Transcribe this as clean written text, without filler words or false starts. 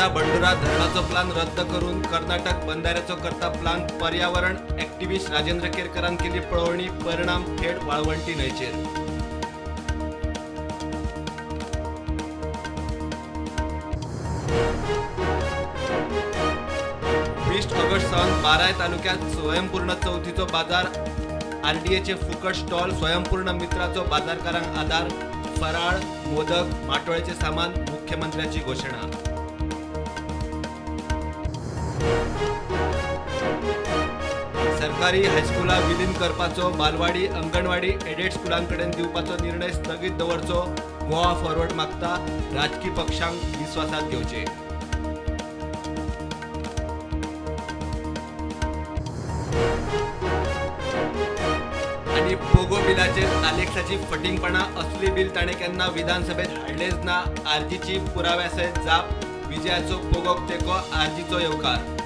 Kalasa Bandura धरणाचो plan रद्द करून कर्नाटक बंधाऱ्याचो करता प्लान. पर्यावरण ॲक्टिव्हिस्ट राजेंद्र केरकरान केली पळोवणी. परिणाम थेट वाळवंटी न्हंयचेर. वीस ऑगस्ट सावन 12 तालुक्यात स्वयंपूर्ण चवथीचो बाजार. आरडीएचे फुकट स्टॉल. स्वयंपूर्ण मित्राचो बाजारकारांक आधार. फराळ, मोदक, माटोळेचे सामान. मुख्यमंत्र्याची घोषणा. सरकारी हायस्कुला विलीन करपाचो, बालवाडी, अंगणवाडी एडेड स्कुलांकडेन दिवपाचो निर्णय स्थगीत दवरचो. गोवा फॉरवर्ड मागता राजकी पक्षांक विस्वासात घेवचे. आनी पोगो बिलाचेर आलेक्साची फटींगपणा. असली बिल ताणें केन्ना विधानसभेत हाडलेच ना. आरजीची पुराव्या सयत जाप. विजयाचो पोगोक तेंको, आरजीचो येवकार.